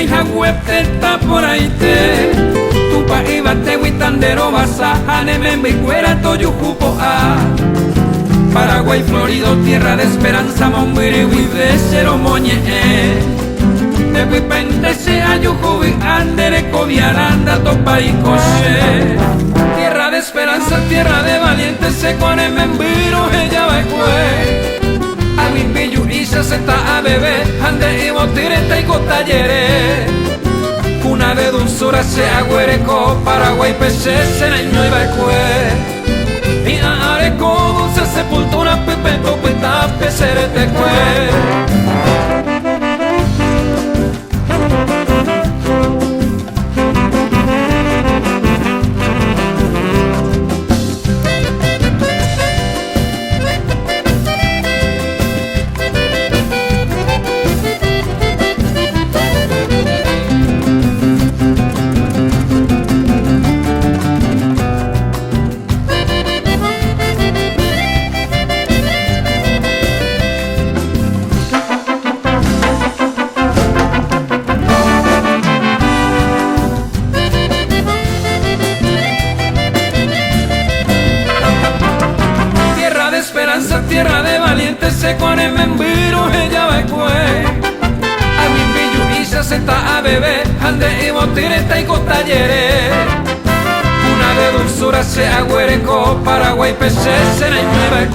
Reñoihaguépe taporãite Tupã yvatégui tanderovasa ha ne membykuéra tojuhu po'a. Paraguay florido tierra de esperanza mombyry guive che romoñe'ẽ. Nde pypente che ajuhu vy'a nde rekoviarã ndatopái ko che. Tierra de esperanza, tierra de valientes che ko ne memby rohejava'ekue. Aguipiju'ícha che ta'a veve ha nde yvoty retaikota jere. Cuna de dulzura che aguereko Paraguáipe che chereñoiva'ekue. Hi'ã areko dulce sepultura pype topyta pe che retekue. Tierra de esperanza, tierra de valientes, che ko ne memby rohejava'ekue. Aguipiju'ícha che ta'a veve ha nde yvoty retaikota jere. Cuna de dulzura che aguereko Paraguáipe che chereñoiva'ekue.